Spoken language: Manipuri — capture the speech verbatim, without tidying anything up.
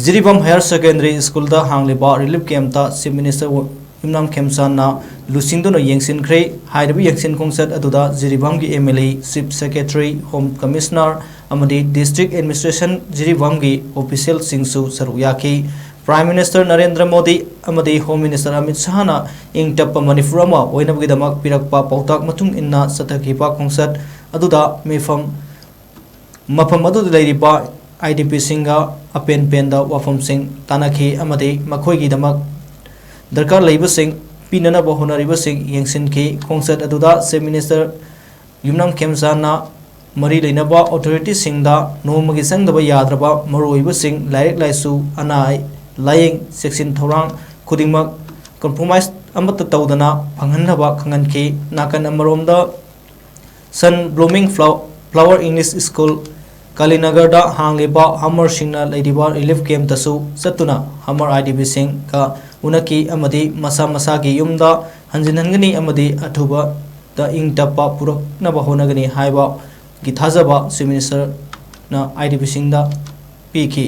Jiribam Higher Secondary Schoolꯗ ꯍꯥꯡꯂꯤꯕ relief campꯇ Chief Minister ꯌꯨꯝꯅꯥꯝ ꯈꯦꯝꯆꯥꯟꯅ ꯂꯨꯆꯤꯡꯗꯨꯅ ꯌꯦꯡꯁꯤꯟꯈ꯭ꯔꯦ꯫ ꯍꯥꯏꯔꯤꯕ ꯌꯦꯡꯁꯤꯟ ꯈꯣꯡꯆꯠ ꯑꯗꯨꯗ ꯖꯤꯔꯤꯕꯥꯝꯒꯤ MLA, Chief Secretary, Home Commissioner ꯑꯃꯗꯤ District Administration ꯖꯤꯔꯤꯕꯥꯝꯒꯤ officialꯁꯤꯡꯁꯨ ꯁꯔꯨꯛ ꯌꯥꯈꯤ꯫ Prime Minister ꯅꯔꯦꯟꯗ꯭ꯔ ꯃꯣꯗꯤ ꯑꯃꯗꯤ Home Minister ꯑꯃꯤꯠ ꯁꯍꯥꯅ ꯏꯪ ꯇꯞꯄ ꯃꯅꯤꯄꯨꯔ ꯑꯃ ꯑꯣꯏꯅꯕꯒꯤꯗꯃꯛ ꯄꯤꯔꯛꯄ ꯄꯥꯎꯇꯥꯛ ꯃꯇꯨꯡ ꯏꯟꯅ ꯆꯠꯊꯈꯤꯕ ꯈꯣꯡꯆꯠ ꯑꯗꯨꯗ ꯃꯤꯐꯝ ꯃꯐꯝ ꯑꯗꯨꯗ ꯂꯩꯔꯤꯕ IDPꯁꯤꯡꯒ ꯑꯄꯦꯟ ꯄꯦꯟꯗ ꯋꯥꯐꯝꯁꯤꯡ ꯇꯥꯟꯅꯈꯤ ꯑꯃꯗꯤ ꯃꯈꯣꯏꯒꯤꯗꯃꯛ ꯗꯔꯀꯥꯔ ꯂꯩꯕꯁꯤꯡ ꯄꯤꯅꯅꯕ ꯍꯣꯠꯅꯔꯤꯕꯁꯤꯡ ꯌꯦꯡꯁꯤꯟꯈꯤ꯫ ꯈꯣꯡꯆꯠ ꯑꯗꯨꯗ Chief Minister ꯌꯨꯝꯅꯥꯝ ꯈꯦꯝꯆꯥꯟꯅ ꯃꯔꯤ ꯂꯩꯅꯕ authorityꯁꯤꯡꯗ ꯅꯣꯡꯃꯒꯤ ꯆꯪꯗꯕ ꯌꯥꯗ꯭ꯔꯕ ꯃꯔꯨꯑꯣꯏꯕꯁꯤꯡ, ꯂꯥꯏꯔꯤꯛ ꯂꯥꯏꯁꯨ, ꯑꯅꯥ ꯂꯥꯏꯌꯦꯡ, ꯆꯦꯛꯁꯤꯟ ꯊꯧꯔꯥꯡ ꯈꯨꯗꯤꯡꯃꯛ compromise ꯑꯃꯠꯇ ꯇꯧꯗꯅ ꯐꯪꯍꯟꯅꯕ ꯈꯪꯍꯟꯈꯤ꯫ ꯅꯥꯀꯟ ꯑꯃꯔꯣꯝꯗ Sun Blooming Flow-, Flower English School, ꯀꯥꯂꯤꯅꯒꯔꯗ ꯍꯥꯡꯂꯤꯕ ꯍꯃꯔꯁꯤꯡꯅ ꯂꯩꯔꯤꯕ relief campꯇꯁꯨ ꯆꯠꯇꯨꯅ ꯍꯃꯔ IDPꯁꯤꯡꯒ ꯎꯅꯈꯤ ꯑꯃꯗꯤ ꯃꯁꯥ ꯃꯁꯥꯒꯤ ꯌꯨꯝꯗ ꯍꯟꯖꯤꯟꯍꯟꯒꯅꯤ ꯑꯃꯗꯤ ꯑꯊꯨꯕꯗ ꯏꯪ ꯇꯞꯄ ꯄꯨꯔꯛꯅꯕ ꯍꯣꯠꯅꯒꯅꯤ ꯍꯥꯏꯕꯒꯤ ꯊꯥꯖꯕ Chief Ministerꯅ IDPꯁꯤꯡꯗ ꯄꯤꯈꯤ꯫